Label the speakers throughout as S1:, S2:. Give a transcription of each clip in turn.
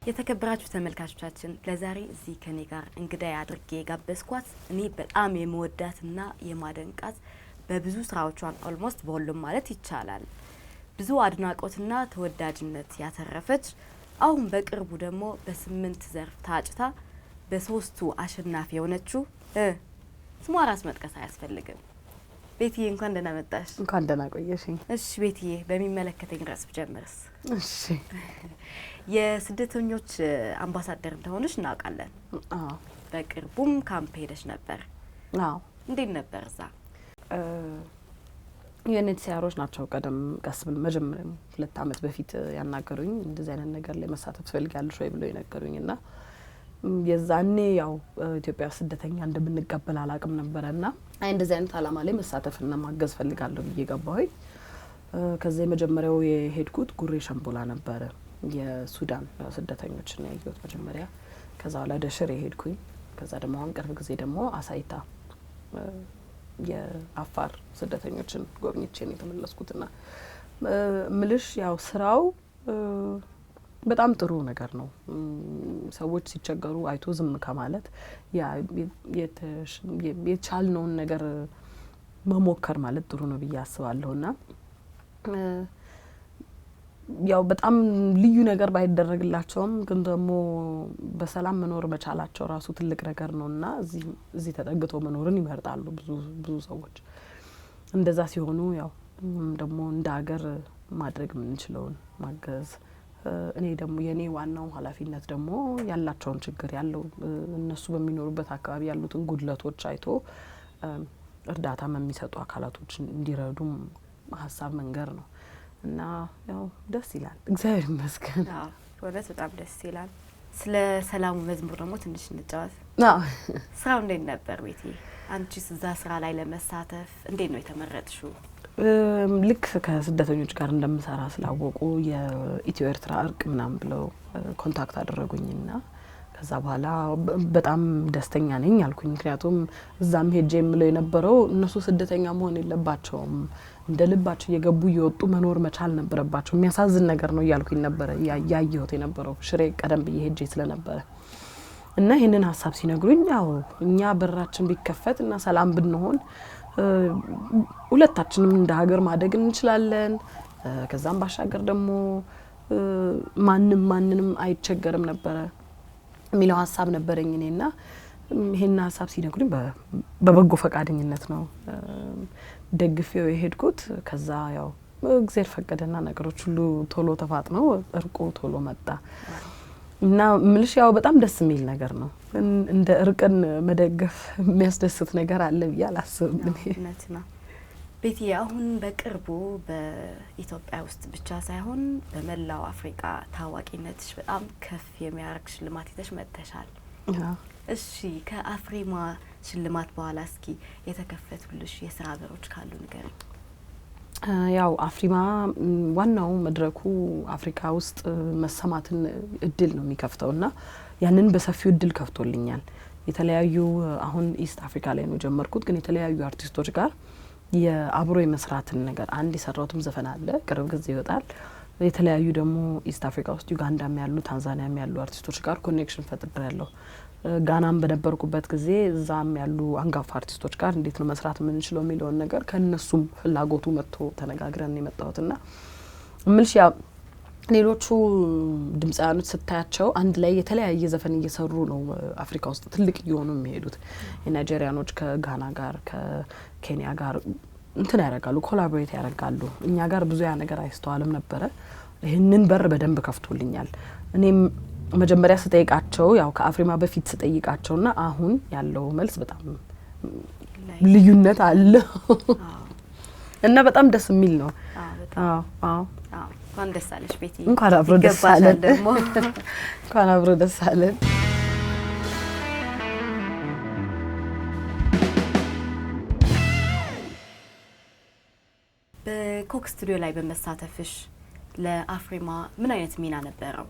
S1: የተከበራችሁ ተመልካቾቻችን፣ ለዛሬ እዚህ ከኔ ጋር እንግዳ አድርጌ የጋበዝኳት እኔ በጣም የምወዳትና የማደንቃት፣ በብዙ ስራዎቿን almost በሁሉም ማለት ይቻላል ብዙ አድናቆትና ተወዳጅነት ያተረፈች፣ አሁን በቅርቡ ደግሞ በ8 ዘርፍ ታጭታ በ3ቱ አሸናፊ የሆነችው፣ ስሟ ራስ መጥቀስ አያስፈልግም። ቤትዬ፣ እንኳን ደህና መጣሽ።
S2: እንኳን ደህና ቆየሽኝ።
S1: እሺ ቤትዬ፣ በሚመለከተኝ ርዕስ ብጀምርስ?
S2: እሺ።
S1: የስደተኞች አምባሳደር እንደሆነች እናውቃለን።
S2: አዎ።
S1: በቅርቡም ካምፕ ሄደሽ ነበር።
S2: አዎ።
S1: እንዴት ነበር እዛ?
S2: UNHCR ኦች ናቸው ቀደም ቀስ ብሎ መጀመሪያ 2 አመት በፊት ያናገሩኝ። እንደዚህ አይነት ነገር ላይ መሳተፍ ትፈልጊያለሽ ወይ ብለው የነገሩኝ እና የዛኔ ያው ኢትዮጵያ ስደተኛ እንደምንቀበል አላቅም ነበረ እና አይ እንደዚህ አይነት አላማ ላይ መሳተፍና ማገዝ ፈልጋለሁ ብዬ ገባሁኝ። ከዛ የመጀመሪያው የሄድኩት ጉሬ ሸምቦላ ነበረ። የሱዳን ስደተኞችን ነው ያየሁት መጀመሪያ። ከዛ በኋላ ወደ ሽሬ ሄድኩኝ። ከዛ ደግሞ አሁን ቅርብ ጊዜ ደግሞ አሳይታ የአፋር ስደተኞችን ጎብኝቼ ነው የተመለስኩት። ና ምልሽ ያው ስራው በጣም ጥሩ ነገር ነው። ሰዎች ሲቸገሩ አይቶ ዝም ከማለት የቻልነውን ነገር መሞከር ማለት ጥሩ ነው ብዬ አስባለሁ። ና ያው በጣም ልዩ ነገር ባይደረግላቸውም ግን ደግሞ በሰላም መኖር መቻላቸው ራሱ ትልቅ ነገር ነው እና እዚህ ተጠግቶ መኖርን ይመርጣሉ ብዙ ብዙ ሰዎች። እንደዛ ሲሆኑ ያው ደግሞ እንደ ሀገር ማድረግ የምንችለውን ማገዝ፣ እኔ ደግሞ የእኔ ዋናው ኃላፊነት ደግሞ ያላቸውን ችግር ያለው እነሱ በሚኖሩበት አካባቢ ያሉትን ጉድለቶች አይቶ እርዳታም የሚሰጡ አካላቶች እንዲረዱም ሀሳብ መንገር ነው እና ያው ደስ ይላል። እግዚአብሔር ይመስገን።
S1: እውነት በጣም ደስ ይላል። ስለ ሰላሙ መዝሙር ደግሞ ትንሽ እንጫወት። ስራው እንዴት ነበር ቤቲ? አንቺስ እዛ ስራ ላይ ለመሳተፍ እንዴት ነው የተመረጥሽው?
S2: ልክ ከስደተኞች ጋር እንደምሰራ ስላወቁ የኢትዮ ኤርትራ እርቅ ምናምን ብለው contact አደረጉኝና ከዛ በኋላ በጣም ደስተኛ ነኝ አልኩኝ። ምክንያቱም እዛም ሄጄ የምለው የነበረው እነሱ ስደተኛ መሆን የለባቸውም፣ እንደ ልባቸው እየገቡ እየወጡ መኖር መቻል ነበረባቸው። የሚያሳዝን ነገር ነው እያልኩኝ ነበረ ያየሁት የነበረው ሽሬ ቀደም ብዬ ሄጄ ስለነበረ። እና ይህንን ሀሳብ ሲነግሩኝ ያው እኛ በራችን ቢከፈት እና ሰላም ብንሆን ሁለታችንም እንደ ሀገር ማደግ እንችላለን። ከዛም ባሻገር ደግሞ ማንም ማንንም አይቸገርም ነበረ የሚለው ሀሳብ ነበረኝ እኔና ይሄን ሀሳብ ሲነግሩኝ በበጎ ፈቃደኝነት ነው ደግፌው የሄድኩት። ከዛ ያው እግዜር ፈቀደና ነገሮች ሁሉ ቶሎ ተፋጥነው እርቁ ቶሎ መጣ እና ምልሽ ያው በጣም ደስ የሚል ነገር ነው። እንደ እርቅን መደገፍ የሚያስደስት ነገር አለ ብዬ አላስብም እኔ።
S1: እውነት ነው። ቤቲ፣ አሁን በቅርቡ በኢትዮጵያ ውስጥ ብቻ ሳይሆን በመላው አፍሪካ ታዋቂነትሽ በጣም ከፍ የሚያደርግ ሽልማት ይዘሽ መጥተሻል። እሺ፣ ከአፍሪማ ሽልማት በኋላ እስኪ የተከፈቱልሽ የስራ በሮች ካሉ ንገሪኝ።
S2: ያው አፍሪማ ዋናው መድረኩ አፍሪካ ውስጥ መሰማትን እድል ነው የሚከፍተው እና ያንን በሰፊው እድል ከፍቶልኛል። የተለያዩ አሁን East Africa ላይ ነው የጀመርኩት፣ ግን የተለያዩ አርቲስቶች ጋር የአብሮ የመስራትን ነገር አንድ የሰራሁትም ዘፈን አለ፣ ቅርብ ጊዜ ይወጣል። የተለያዩ ደግሞ East Africa ውስጥ ዩጋንዳም ያሉ ታንዛኒያም ያሉ አርቲስቶች ጋር connection ፈጥሬያለሁ። ጋናም በነበርኩበት ጊዜ እዛም ያሉ አንጋፋ አርቲስቶች ጋር እንዴት ነው መስራት የምንችለው የሚለውን ነገር ከእነሱም ፍላጎቱ መጥቶ ተነጋግረን የመጣሁት። እና እምልሽ ያው ሌሎቹ ድምፃውያኖች ስታያቸው አንድ ላይ የተለያየ ዘፈን እየሰሩ ነው አፍሪካ ውስጥ ትልቅ እየሆኑ የሚሄዱት። የናይጄሪያኖች ከጋና ጋር ከኬንያ ጋር እንትን ያደርጋሉ፣ collaborate ያደርጋሉ። እኛ ጋር ብዙ ያ ነገር አይስተዋልም ነበረ። ይህንን በር በደንብ ከፍቶልኛል። እኔም መጀመሪያ ስጠይቃቸው ያው ከአፍሪማ በፊት ስጠይቃቸውና አሁን ያለው መልስ በጣም ልዩነት አለው እና በጣም ደስ የሚል ነው። አዎ አዎ።
S1: እንኳን ደስ አለሽ ቤቲ።
S2: እንኳን አብሮ ደስ
S1: ይገባሻል
S2: አለን።
S1: ደግሞ።
S2: እንኳን አብሮ ደስ አለን።
S1: በኮክ ስቱዲዮ ላይ በመሳተፍሽ ለአፍሪማ ምን አይነት ሚና ነበረው?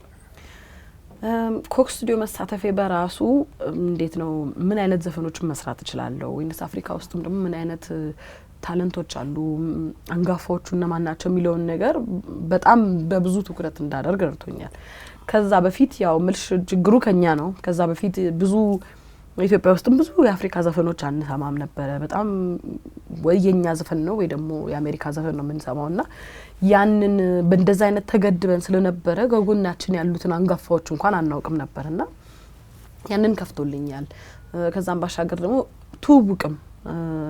S2: ኮክ ስቱዲዮ መሳተፌ በራሱ እንዴት ነው ምን አይነት ዘፈኖችን መስራት እችላለሁ ወይንስ አፍሪካ ውስጥም ደግሞ ምን አይነት talent ኦች አሉ፣ አንጋፋዎቹ እነማን ናቸው የሚለውን ነገር በጣም በብዙ ትኩረት እንዳደርግ ረድቶኛል። ከዛ በፊት ያው ምልሽ ችግሩ ከኛ ነው። ከዛ በፊት ብዙ ኢትዮጵያ ውስጥም ብዙ የአፍሪካ ዘፈኖች አንሰማም ነበረ። በጣም ወይ የኛ ዘፈን ነው ወይ ደግሞ የአሜሪካ ዘፈን ነው የምንሰማው እና ያንን በእንደዛ አይነት ተገድበን ስለነበረ ከጎናችን ያሉትን አንጋፋዎች እንኳን አናውቅም ነበር እና ያንን ከፍቶልኛል። ከዛም ባሻገር ደግሞ ትውውቅም፣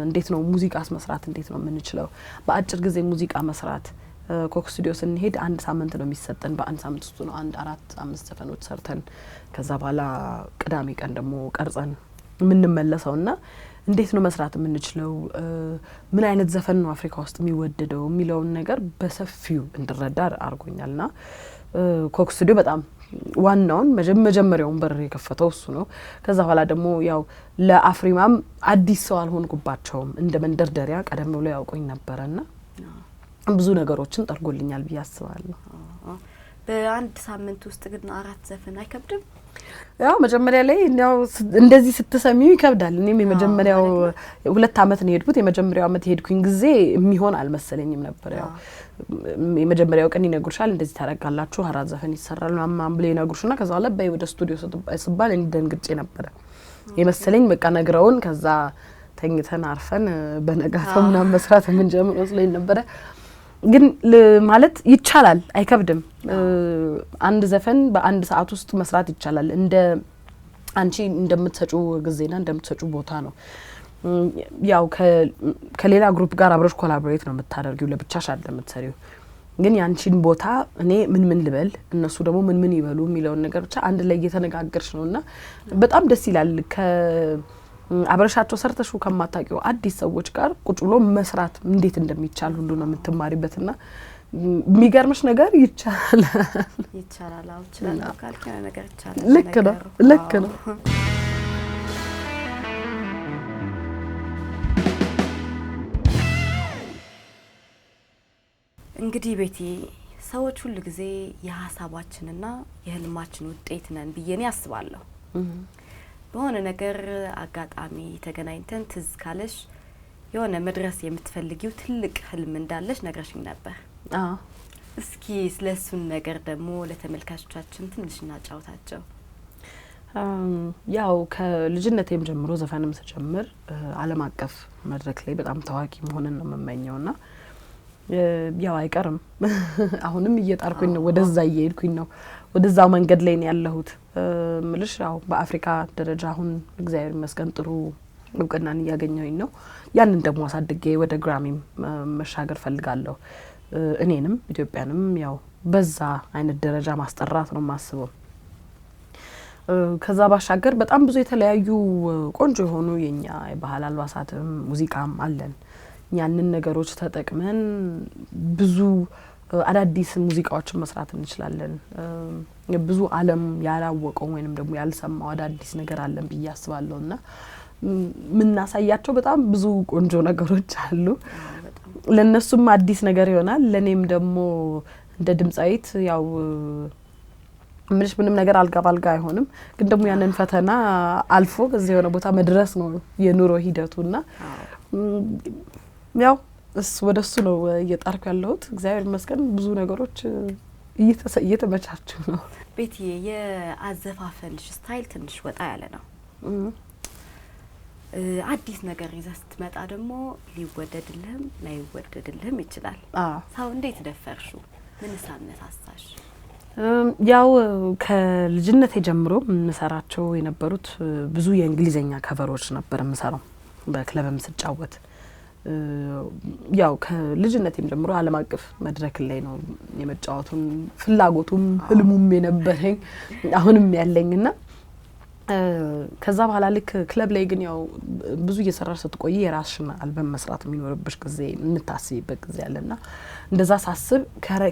S2: እንዴት ነው ሙዚቃስ መስራት፣ እንዴት ነው የምንችለው በአጭር ጊዜ ሙዚቃ መስራት? ኮክ ስቱዲዮ ስንሄድ አንድ ሳምንት ነው የሚሰጠን። በአንድ ሳምንት ውስጥ ነው አንድ አራት አምስት ዘፈኖች ሰርተን ከዛ በኋላ ቅዳሜ ቀን ደግሞ ቀርጸን የምንመለሰው። እና እንዴት ነው መስራት የምንችለው፣ ምን አይነት ዘፈን ነው አፍሪካ ውስጥ የሚወደደው የሚለውን ነገር በሰፊው እንድረዳ አድርጎኛል። ና ኮክ ስቱዲዮ በጣም ዋናውን መጀመሪያውን በር የከፈተው እሱ ነው። ከዛ በኋላ ደግሞ ያው ለአፍሪማም አዲስ ሰው አልሆንኩባቸውም፣ እንደ መንደርደሪያ ቀደም ብሎ ያውቁኝ ነበረና ብዙ ነገሮችን ጠርጎልኛል ብዬ አስባለሁ።
S1: በአንድ ሳምንት ውስጥ ግን አራት ዘፈን አይከብድም?
S2: ያው መጀመሪያ ላይ ያው እንደዚህ ስትሰሚው ይከብዳል። እኔም የመጀመሪያው 2 አመት ነው የሄድኩት። የመጀመሪያው አመት የሄድኩኝ ጊዜ የሚሆን አልመሰለኝም ነበር። ያው የመጀመሪያው ቀን ይነግሩሻል፣ እንደዚህ ታደርጋላችሁ፣ አራት ዘፈን ይሰራል ምናምን ብለው ይነግሩሽና ከዛ በኋላ በይ ወደ ስቱዲዮ ስባል እኔ ደንግጬ ነበረ። የመሰለኝ በቃ ነግረውን ከዛ ተኝተን አርፈን በነጋታው ምናምን መስራት የምንጀምር መስሎኝ ነበረ። ግን ማለት ይቻላል፣ አይከብድም። አንድ ዘፈን በአንድ ሰዓት ውስጥ መስራት ይቻላል። እንደ አንቺ እንደምትሰጪው ጊዜና እንደምትሰጪው ቦታ ነው። ያው ከሌላ group ጋር አብረሽ collaborate ነው የምታደርጊው፣ ለብቻሽ አይደለም የምትሰሪው። ግን ያንቺን ቦታ እኔ ምን ምን ልበል፣ እነሱ ደግሞ ምን ምን ይበሉ የሚለውን ነገር ብቻ አንድ ላይ እየተነጋገርሽ ነው እና በጣም ደስ ይላል። አብረሻቸው ሰርተሽው ከማታውቂው አዲስ ሰዎች ጋር ቁጭ ብሎ መስራት እንዴት እንደሚቻል ሁሉ ነው የምትማሪበት እና የሚገርምሽ ነገር ይቻላል።
S1: ይቻላል። አዎ፣ እችላለሁ ካልክ የሆነ ነገር ይቻላል።
S2: ልክ ነው፣
S1: ነገሩ።
S2: ልክ ነው።
S1: እንግዲህ ቤቲ፣ ሰዎች ሁል ጊዜ የሀሳባችንና የህልማችን ውጤት ነን ብዬ እኔ አስባለሁ። በሆነ ነገር አጋጣሚ ተገናኝተን ትዝ ካለሽ የሆነ መድረስ የምትፈልጊው ትልቅ ህልም እንዳለሽ ነግረሽኝ ነበር።
S2: አዎ።
S1: እስኪ ስለ እሱን ነገር ደግሞ ለተመልካቾቻችን ትንሽ እናጫውታቸው።
S2: ያው ከልጅነቴም ጀምሮ ዘፈንም ስጀምር ዓለም አቀፍ መድረክ ላይ በጣም ታዋቂ መሆንን ነው የምመኘው እና ያው አይቀርም፣ አሁንም እየጣርኩኝ ነው፣ ወደዛ እየሄድኩኝ ነው፣ ወደዛው መንገድ ላይ ነው ያለሁት። ምልሽ ያው በአፍሪካ ደረጃ አሁን እግዚአብሔር ይመስገን ጥሩ እውቅናን እያገኘሁኝ ነው። ያንን ደግሞ አሳድጌ ወደ ግራሚም መሻገር ፈልጋለሁ። እኔንም ኢትዮጵያንም ያው በዛ አይነት ደረጃ ማስጠራት ነው የማስበው። ከዛ ባሻገር በጣም ብዙ የተለያዩ ቆንጆ የሆኑ የኛ የባህል አልባሳትም ሙዚቃም አለን። ያንን ነገሮች ተጠቅመን ብዙ አዳዲስ ሙዚቃዎችን መስራት እንችላለን። ብዙ ዓለም ያላወቀው ወይንም ደግሞ ያልሰማው አዳዲስ ነገር አለን ብዬ አስባለሁ እና የምናሳያቸው በጣም ብዙ ቆንጆ ነገሮች አሉ። ለእነሱም አዲስ ነገር ይሆናል። ለእኔም ደግሞ እንደ ድምፃዊት ያው ምንሽ ምንም ነገር አልጋ ባልጋ አይሆንም፣ ግን ደግሞ ያንን ፈተና አልፎ ከዚህ የሆነ ቦታ መድረስ ነው የኑሮ ሂደቱ እና ያው እሱ ወደ እሱ ነው እየጣርኩ ያለሁት። እግዚአብሔር ይመስገን ብዙ ነገሮች እየተመቻቹ ነው።
S1: ቤትዬ፣ የአዘፋፈንሽ style ትንሽ ወጣ ያለ ነው። አዲስ ነገር ይዘህ ስትመጣ ደግሞ ሊወደድልህም ላይወደድልህም ይችላል። ሰው እንዴት ደፈርሽው? ምንስ አነሳሳሽ?
S2: ያው ከልጅነቴ ጀምሮ የምሰራቸው የነበሩት ብዙ የእንግሊዝኛ cover ኦች ነበር የምሰራው በክለብም ስጫወት። ያው ከልጅነቴም ጀምሮ ዓለም አቀፍ መድረክ ላይ ነው የመጫወቱን ፍላጎቱም ህልሙም የነበረኝ፣ አሁንም ያለኝ። እና ከዛ በኋላ ልክ ክለብ ላይ ግን ያው ብዙ እየሰራሽ ስትቆይ የራስሽን አልበም መስራት የሚኖርብሽ ጊዜ፣ የምታስቢበት ጊዜ አለና እንደዛ ሳስብ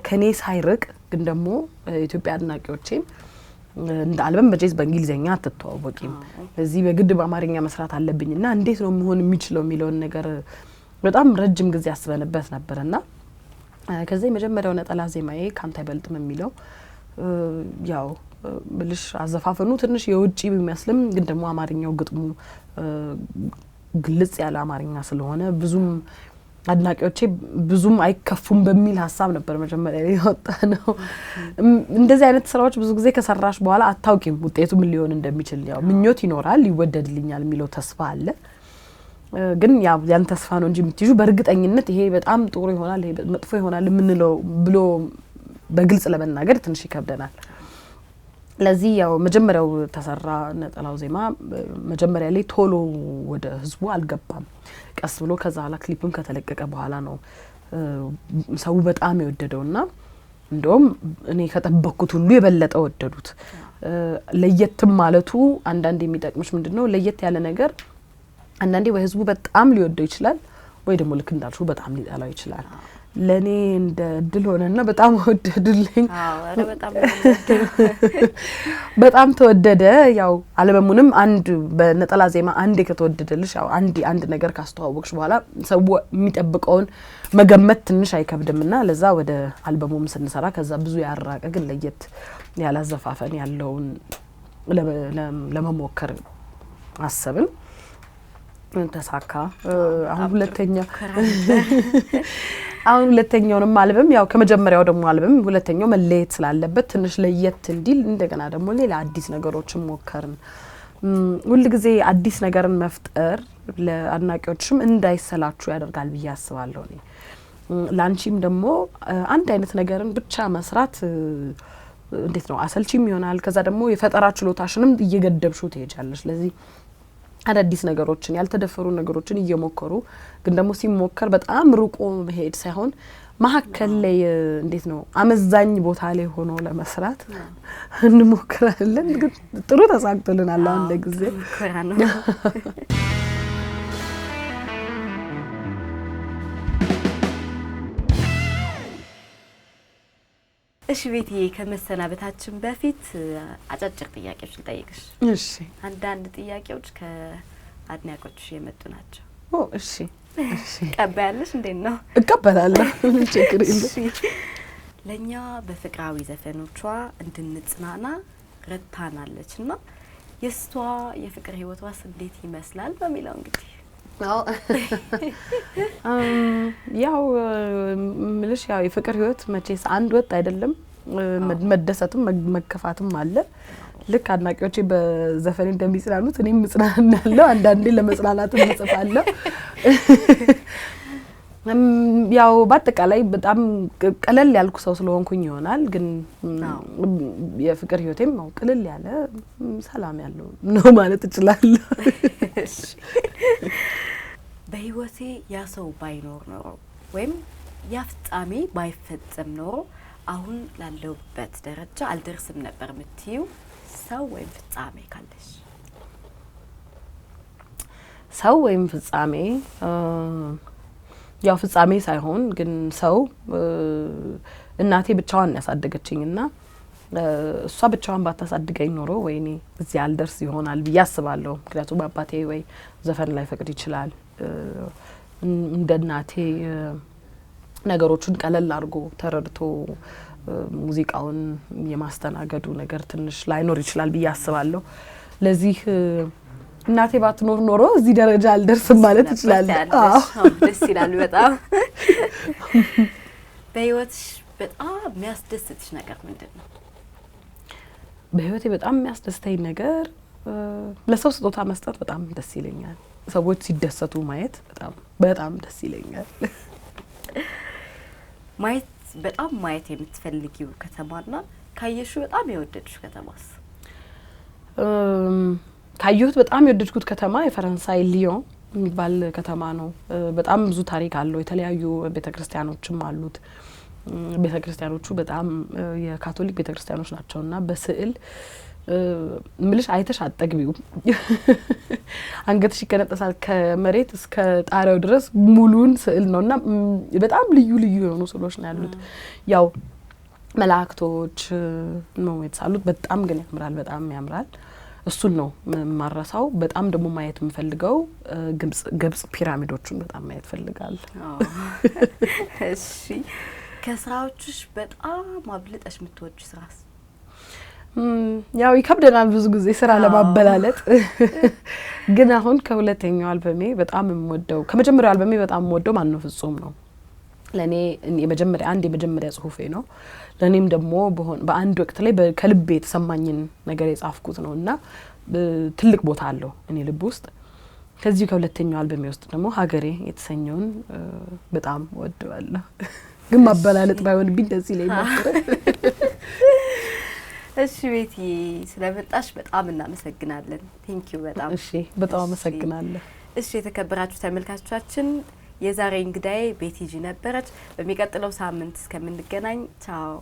S2: ከኔ ሳይርቅ ግን ደግሞ ኢትዮጵያ አድናቂዎቼም እንደ አልበም መቼስ በእንግሊዝኛ አትተዋወቂም፣ እዚህ በግድ በአማርኛ መስራት አለብኝ እና እንዴት ነው መሆን የሚችለው የሚለውን ነገር በጣም ረጅም ጊዜ አስበንበት ነበር። እና ከዛ የመጀመሪያው ነጠላ ዜማዬ ካንተ አይበልጥም የሚለው ያው ብልሽ አዘፋፈኑ ትንሽ የውጭ ቢመስልም ግን ደግሞ አማርኛው ግጥሙ ግልጽ ያለ አማርኛ ስለሆነ ብዙም አድናቂዎቼ ብዙም አይከፉም በሚል ሀሳብ ነበር መጀመሪያ ላይ የወጣ ነው። እንደዚህ አይነት ስራዎች ብዙ ጊዜ ከሰራሽ በኋላ አታውቂም ውጤቱ ምን ሊሆን እንደሚችል። ያው ምኞት ይኖራል፣ ይወደድልኛል የሚለው ተስፋ አለ። ግን ያን ተስፋ ነው እንጂ የምትይዡ በእርግጠኝነት ይሄ በጣም ጥሩ ይሆናል፣ ይሄ መጥፎ ይሆናል የምንለው ብሎ በግልጽ ለመናገር ትንሽ ይከብደናል። ለዚህ ያው መጀመሪያው ተሰራ ነጠላው ዜማ መጀመሪያ ላይ ቶሎ ወደ ህዝቡ አልገባም። ቀስ ብሎ ከዛ በኋላ ክሊፕም ከተለቀቀ በኋላ ነው ሰው በጣም የወደደውና እንደውም እኔ ከጠበቅኩት ሁሉ የበለጠ ወደዱት። ለየትም ማለቱ አንዳንድ የሚጠቅምሽ ምንድነው፣ ለየት ያለ ነገር አንዳንዴ ወይ ህዝቡ በጣም ሊወደው ይችላል፣ ወይ ደግሞ ልክ እንዳልሽው በጣም ሊጠላው ይችላል። ለእኔ እንደ እድል ሆነና በጣም ወደዱልኝ። በጣም ተወደደ። ያው አልበሙንም አንድ በነጠላ ዜማ አንዴ ከተወደደልሽ፣ ያው አንድ አንድ ነገር ካስተዋወቅሽ በኋላ ሰው የሚጠብቀውን መገመት ትንሽ አይከብድምና ለዛ ወደ አልበሙም ስንሰራ ከዛ ብዙ ያራቀ ግን ለየት ያለ አዘፋፈን ያለውን ለመሞከር አሰብን። ተሳካ። አሁን ሁለተኛውንም አልበም ያው ከመጀመሪያው ደግሞ አልበም ሁለተኛው መለየት ስላለበት ትንሽ ለየት እንዲል እንደገና ደግሞ ሌላ አዲስ ነገሮችን ሞከርን። ሁል ጊዜ አዲስ ነገርን መፍጠር ለአድናቂዎችም እንዳይሰላችሁ ያደርጋል ብዬ አስባለሁ። እኔ ላንቺም ደግሞ አንድ አይነት ነገርን ብቻ መስራት እንዴት ነው አሰልቺም ይሆናል። ከዛ ደግሞ የፈጠራ ችሎታሽንም እየገደብሽው ትሄጃለሽ። ስለዚህ አዳዲስ ነገሮችን፣ ያልተደፈሩ ነገሮችን እየሞከሩ ግን ደግሞ ሲሞከር በጣም ርቆ መሄድ ሳይሆን መሀከል ላይ እንዴት ነው አመዛኝ ቦታ ላይ ሆኖ ለመስራት እንሞክራለን። ግን ጥሩ ተሳክቶልናል አሁን ለጊዜው።
S1: እሺ ቤትዬ፣ ከመሰናበታችን በፊት አጫጭር ጥያቄዎች ልጠይቅሽ።
S2: እሺ።
S1: አንዳንድ ጥያቄዎች ከአድናቂዎችሽ የመጡ ናቸው።
S2: እሺ እሺ።
S1: ቀባያለሽ? እንዴት ነው?
S2: እቀበላለሁ። ምንም ችግር የለም።
S1: ለእኛ በፍቅራዊ ዘፈኖቿ እንድንጽናና ረድታናለች እና የእሷ የፍቅር ህይወቷስ እንዴት ይመስላል በሚለው እንግዲህ።
S2: ያው ምልሽ ያው የፍቅር ህይወት መቼስ አንድ ወጥ አይደለም። መደሰትም መከፋትም አለ። ልክ አድናቂዎቼ በዘፈኔ እንደሚጽናኑት እኔም እጽናናለሁ። አንዳንዴ ለመጽናናትም እጽፋለሁ። ያው በአጠቃላይ በጣም ቀለል ያልኩ ሰው ስለሆንኩኝ ይሆናል። ግን የፍቅር ህይወቴም ያው ቅልል ያለ ሰላም ያለው ነው ማለት እችላለሁ።
S1: በህይወቴ ያ ሰው ባይኖር ኖሮ ወይም ያ ፍጻሜ ባይፈጸም ኖሮ አሁን ላለሁበት ደረጃ አልደርስም ነበር የምትይው ሰው ወይም ፍጻሜ ካለሽ?
S2: ሰው ወይም ፍጻሜ፣ ያው ፍጻሜ ሳይሆን ግን ሰው፣ እናቴ ብቻዋን ያሳደገችኝና እሷ ብቻዋን ባታሳድገኝ ኖሮ ወይኔ እዚህ አልደርስ ይሆናል ብዬ አስባለሁ። ምክንያቱም አባቴ ወይ ዘፈን ላይ ፈቅድ ይችላል፣ እንደ እናቴ ነገሮቹን ቀለል አድርጎ ተረድቶ ሙዚቃውን የማስተናገዱ ነገር ትንሽ ላይኖር ይችላል ብዬ አስባለሁ። ለዚህ እናቴ ባትኖር ኖሮ እዚህ ደረጃ አልደርስም ማለት እችላለሁ።
S1: ደስ ይላል በጣም። በህይወትሽ በጣም የሚያስደስትሽ ነገር ምንድን ነው?
S2: በህይወቴ በጣም የሚያስደስተኝ ነገር ለሰው ስጦታ መስጠት በጣም ደስ ይለኛል። ሰዎች ሲደሰቱ ማየት በጣም በጣም ደስ ይለኛል።
S1: ማየት በጣም ማየት የምትፈልጊው ከተማና ካየሽው በጣም የወደድሽው ከተማስ?
S2: ካየሁት በጣም የወደድኩት ከተማ የፈረንሳይ ሊዮን የሚባል ከተማ ነው። በጣም ብዙ ታሪክ አለው። የተለያዩ ቤተክርስቲያኖችም አሉት። ቤተክርስቲያኖቹ በጣም የካቶሊክ ቤተክርስቲያኖች ናቸው እና በስዕል ምልሽ አይተሽ አጠግቢው፣ አንገትሽ ይቀነጠሳል። ከመሬት እስከ ጣሪያው ድረስ ሙሉን ስዕል ነው እና በጣም ልዩ ልዩ የሆኑ ስዕሎች ነው ያሉት። ያው መላእክቶች ነው የተሳሉት። በጣም ግን ያምራል፣ በጣም ያምራል። እሱን ነው የማረሳው። በጣም ደግሞ ማየት የምፈልገው ግብጽ ፒራሚዶቹን በጣም ማየት ፈልጋለሁ።
S1: እሺ፣ ከስራዎችሽ በጣም አብልጠሽ የምትወጂው ስራስ?
S2: ያው ይከብደናል ብዙ ጊዜ ስራ ለማበላለጥ። ግን አሁን ከሁለተኛው አልበሜ በጣም የምወደው፣ ከመጀመሪያው አልበሜ በጣም የምወደው ማነው ፍጹም ነው። ለእኔ የመጀመሪያ አንድ የመጀመሪያ ጽሁፌ ነው። ለእኔም ደግሞ በአንድ ወቅት ላይ ከልቤ የተሰማኝን ነገር የጻፍኩት ነው እና ትልቅ ቦታ አለው እኔ ልብ ውስጥ። ከዚሁ ከሁለተኛው አልበሜ ውስጥ ደግሞ ሀገሬ የተሰኘውን በጣም ወደዋለሁ። ግን ማበላለጥ ባይሆንብኝ ደስ ይለኝ ነበር።
S1: እሺ ቤቲ፣ ስለመጣሽ በጣም እናመሰግናለን። Thank you በጣም።
S2: እሺ፣ በጣም አመሰግናለሁ።
S1: እሺ፣ የተከበራችሁ ተመልካቾቻችን፣ የዛሬ እንግዳዬ ቤቲ ጂ ነበረች። በሚቀጥለው ሳምንት እስከምንገናኝ ቻው።